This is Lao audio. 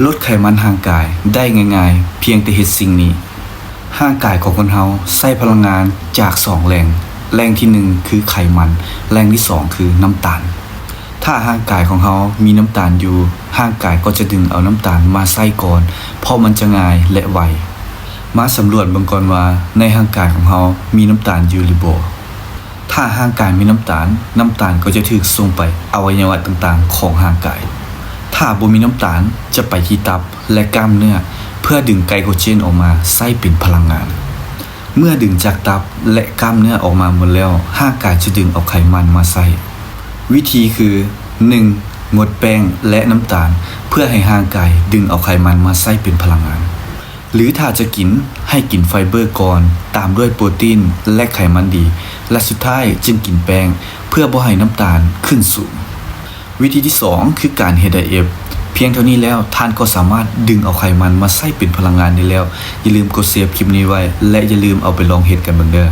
ລົດໄຂມັນຮ່າງກາຍໄດ້ງ່າຍໆ ພຽງແຕ່ເຮັດສິ່ງນີ້. ຮ່າງກາຍຂອງຄົນເຮົາໃຊ້ພະລັງງານຈາກສອງແຫຼ່ງ, ແຫຼ່ງທີໜຶ່ງຄືໄຂມັນ, ແຫຼ່ງທີສອງຄືນ້ຳຕານ. ຖ້າຮ່າງກາຍຂອງເຮົາມີນ້ຳຕານຢູ່, ຮ່າງກາຍກໍຈະດຶງເອົານ້ຳຕານມາໃຊ້ກ່ອນ, ເພາະມັນຈະງ່າຍ ແລະ ໄວ. ມາສຳຫຼວດເບິ່ງກ່ອນວ່າ ໃນຮ່າງກາຍຂອງເຮົາມີນ້ຳຕານຢູ່ຫຼືບໍ່? ຖ້າຮ່າງກາຍມີນ້ຳຕານ, ນ້ຳຕານກໍຈະຖືກສົ່ງໄປອະໄວຍະວະຕ່າງໆຂອງຮ່າງກາຍ. ຖ້າບໍ່ມີນ້ຳຕານ, ຈະໄປທີ່ຕັບ ແລະ ກ້າມເນື້ອ ເພື່ອດຶງໄກໂຄເຈນອອກມາໃຊ້ເປັນພະລັງງານ. ເມື່ອດຶງຈາກຕັບ ແລະ ກ້າມເນື້ອອອກມາໝົດແລ້ວ, ຮ່າງກາຍຈະດຶງເອົາໄຂມັນມາໃຊ້. ວິທີຄື ໜຶ່ງ ງົດແປ້ງ ແລະ ນ້ຳຕານ ເພື່ອໃຫ້ຮ່າງກາຍດຶງເອົາໄຂມັນມາໃຊ້ເປັນພະລັງງານ. ຫຼື ຖ້າຈະກິນ, ໃຫ້ກິນໄຟເບີກ່ອນ, ຕາມດ້ວຍໂປຣຕີນ ແລະ ໄຂມັນດີ, ແລະ ສຸດທ້າຍຈຶ່ງກິນແປ້ງ ເພື່ອບໍ່ໃຫ້ນ້ຳຕານຂຶ້ນສູງ. ວິທີທີສອງ ຄືການເຮັດໄດເອດ. ພຽງເທົ່ານີ້ແລ້ວ, ທ່ານກໍສາມາດດຶງເອົາໄຂມັນມາໃຊ້ເປັນພະລັງງານໄດ້ແລ້ວ. ຢ່າລືມກົດເຊບຄລິບນີ້ໄວ້ ແລະ ຢ່າລືມເອົາໄປລອງເຮັດກັນເບິ່ງເດີ້.